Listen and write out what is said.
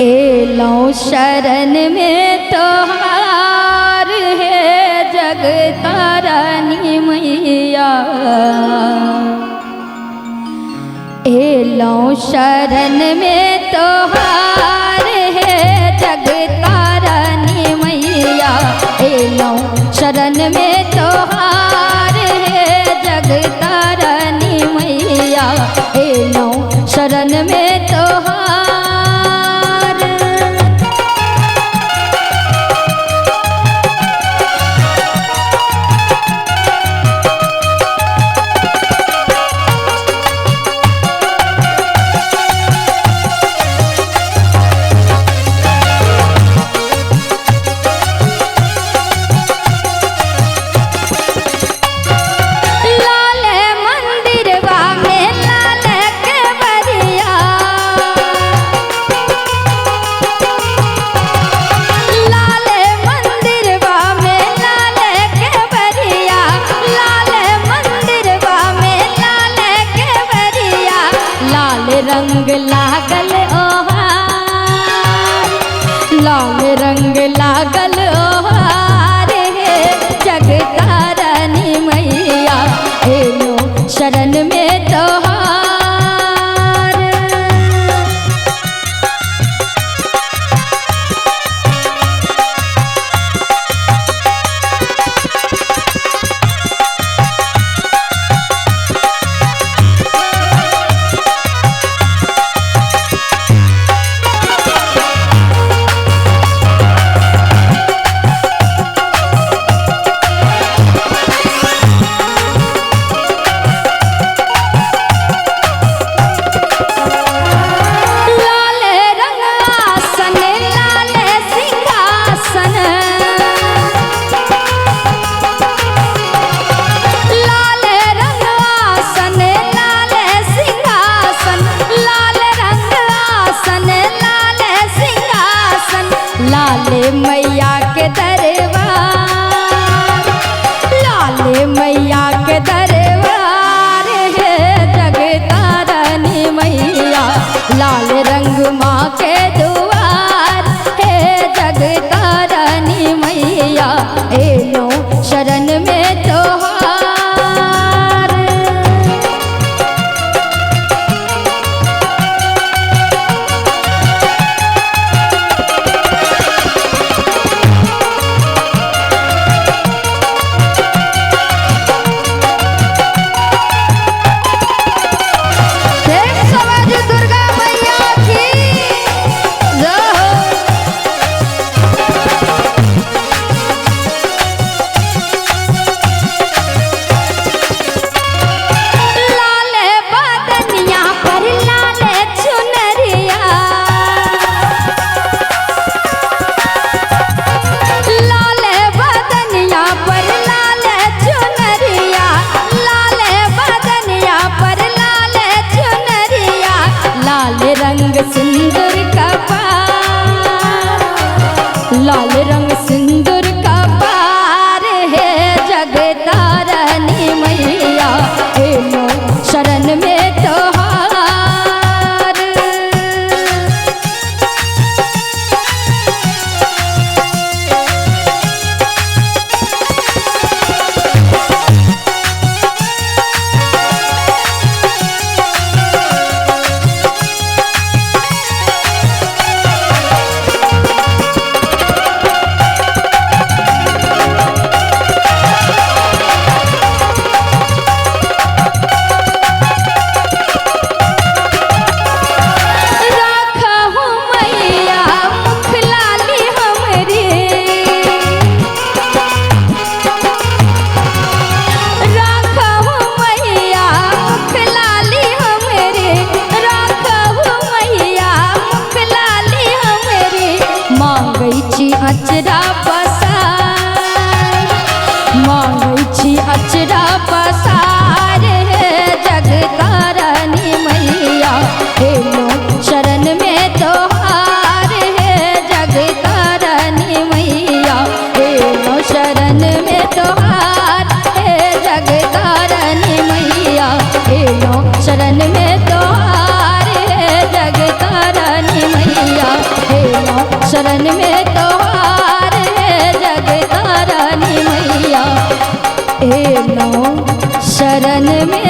एलौं शरण में तोहार हे जगतारनी मैया। एलौं शरण में तोहार हे जगतारनी मैया। एलौं शरण में तोहार हे जगतारनी मैया। एलौं शरण में तोहार। रंग लागल ओहार, लाल रंग लागल ओहार हे जगतारनी मैया। एलो शरण में तोहार। लाले मैया के दरबार, लाले मैया के दरबार हे जगतारनी मैया। लाल रंग माँ के दुआर हे जगतारनी मैया। एलो शरण में तोहार। रंग सिंदूर का पार, लाल रंग सिंदूर का पार है जगतारनी मैया। एलो शरण में तोहार। अचरा पसार, मांगै छी अचरा पसार हे जगतारनी मैया। एलो शरण में तोहार हे जगतारनी मैया। एलो शरण में तोहार हे जगतारनी मैया। एलो शरण में तोहार हे जगतारनी मैया। शरण में तोहार हे जगतारनी मैया, एलो शरण में।